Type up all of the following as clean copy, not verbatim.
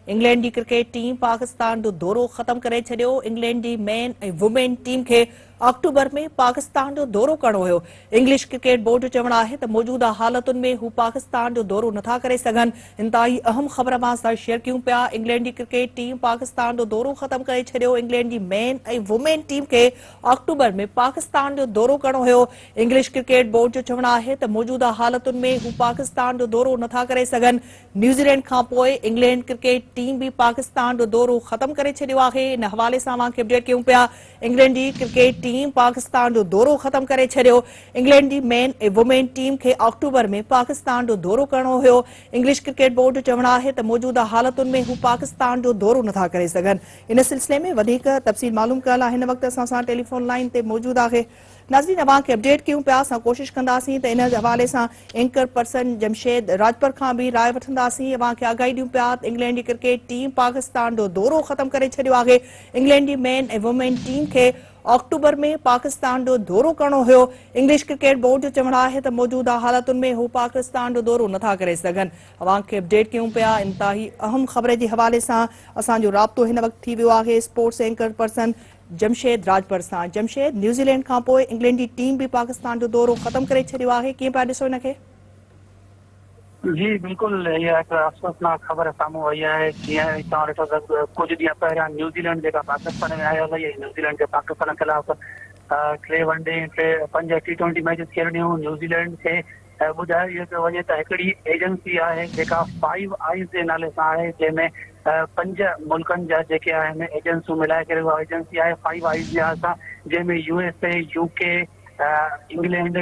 England جي cricket team Pakistan جو دورو ختم ڪري ڇڏيو. انگلينڊ جي مين ۽ وومين ٽيم کي آڪٽوبر ۾ پاڪستان جو دورو ڪرڻو هيو. انگلش ڪرڪيٽ بورڊ جو چوڻ آهي ته موجوده حالتن ۾ هو پاڪستان جو دورو نٿا ڪري سگهن. انتهائي اهم خبر اوهان سان شيئر ڪيون پيا. انگلينڊ جي ڪرڪيٽ ٽيم پاڪستان جو دورو ختم ڪري ڇڏيو. انگلينڊ جي مين ۽ وومين ٽيم کي آڪٽوبر ۾ پاڪستان جو دورو ڪرڻو هيو. انگلش ڪرڪيٽ بورڊ جو چوڻ آهي ته موجوده حالتن ۾ هو پاڪستان جو دورو نٿا ڪري سگهن. نيوزيلينڊ کانپوء انگلينڊ ڪرڪيٽ ٽيم به پاڪستان جو دورو ختم ڪري ڇڏيو آهي. ان حوالي سان اوهان کي اپڊيٽ ڪيون پيا. انگلينڊ جي ڪرڪيٽ ٽيم پاڪستان جو دورو ختم ڪري ڇڏيو. انگلينڊ جي مين ۽ وومين ٽيم کي آڪٽوبر ۾ پاڪستان جو دورو ڪرڻو هيو. انگلش ڪرڪيٽ بورڊ جو چوڻ آهي ته موجوده حالتن ۾ هو پاڪستان جو دورو نٿا ڪري سگهن. ان سلسلي ۾ وڌيڪ تفصيل معلوم ڪرڻ لاء هن وقت اسان سان ٽيليفون لائين تي موجود آهي. ناظرين اوهان کي اپڊيٽ ڪيون پيا اسان ڪوشش ڪنداسين ته ان حوالي سان اينڪر پرسن جمشيد راڄپر کان به راء وٺنداسين اوهان کي آگاهي ڏيون پيا ته انگلينڊ جي ڪرڪيٽ ٽيم پاڪستان جو دورو ختم ڪري ڇڏيو آهي انگلينڊ جي مين ۽ وومين ٽيم کي آڪٽوبر ۾ پاڪستان جو دورو ڪرڻو هيو انگلش ڪرڪيٽ بورڊ جو چوڻ آهي ته موجوده حالتن ۾ هو پاڪستان جو دورو نٿا ڪري سگهن اوهان کي اپڊيٽ ڪيون پيا انتهائي اهم خبر جي حوالي سان اسان جو رابطو هن وقت ٿي ويو آهي sports anchor person Jamshed Rajpar سان. جمشيد، نيوزيلينڊ کانپوء انگلينڊ جي ٽيم به پاڪستان جو دورو ختم ڪري ڇڏيو آهي، ڪيئن پيا ڏسو ان کي؟ جي بلڪل اها هڪ افسوسناڪ خبر سامهون آئي آهي جيئن توهان ڏٺو ته ڪجهه ڏينهن پهريان نيوزيلينڊ جيڪا پاڪستان ۾ آيل هئي ۽ نيوزيلينڊ کي پاڪستان خلاف ٽي ون ڊي ٽي پنج ٽي ٽوئنٽي ميچز کيڏڻيون نيوزيلينڊ کي ٻڌايو اهو پيو وڃي ته هڪڙي ايجنسي آهي جيڪا فائيو آئيز جي نالي سان آهي جنهن ۾ پنج ملڪن جا جيڪي آهن ايجنسيون ملائي ڪري اها ايجنسي آهي فائيو آئيز جي نالي سان جنهن ۾ U S A, U K, England,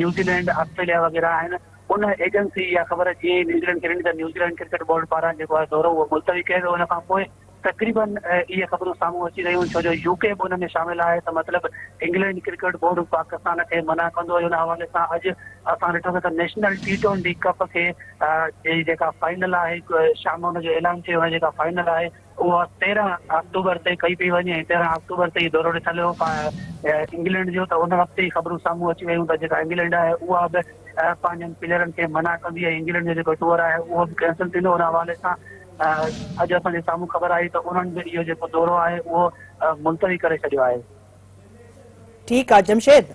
New Zealand, Australia وغيره آهن ان ايجنسي اها خبر جيئن ئي نيوزيلينڊ کي ڏني ته نيوزيلينڊ ڪرڪيٽ بورڊ پاران جيڪو آهي دورو اهو ملتوي ڪيو ويو ان کان پوء تقريبن اهي خبرون سامهون اچي رهيون آهن ڇو جو يو ڪي به ان ۾ شامل آهي ته مطلب انگلينڊ ڪرڪيٽ بورڊ پاڪستان کي منع ڪندو ان حوالي سان اڄ اسان ڏٺوسين ته نيشنل ٽي ٽوئنٽي ڪپ کي جي جيڪا فائنل آهي شام ان جو اعلان ٿيو جيڪا فائنل آهي اها 13 آڪٽوبر تي ڪئي پئي وڃي ۽ 13 آڪٽوبر تي دورو ڏٺل هو انگلينڊ جو ته ان وقت ئي خبرون سامهون اچي ويون ته جيڪا انگلينڊ آهي اها به پنهنجن پليئرن کي منع ڪندي ۽ انگلينڊ جو جيڪو ٽوئر آهي اهو به ڪينسل ٿيندو ان حوالي سان اڄ اسان جي سامهون خبر آئي ته انهن به اهو جيڪو دورو آهي اهو ملتوي ڪري ڇڏيو آهي. ٺيڪ آ جمشيد.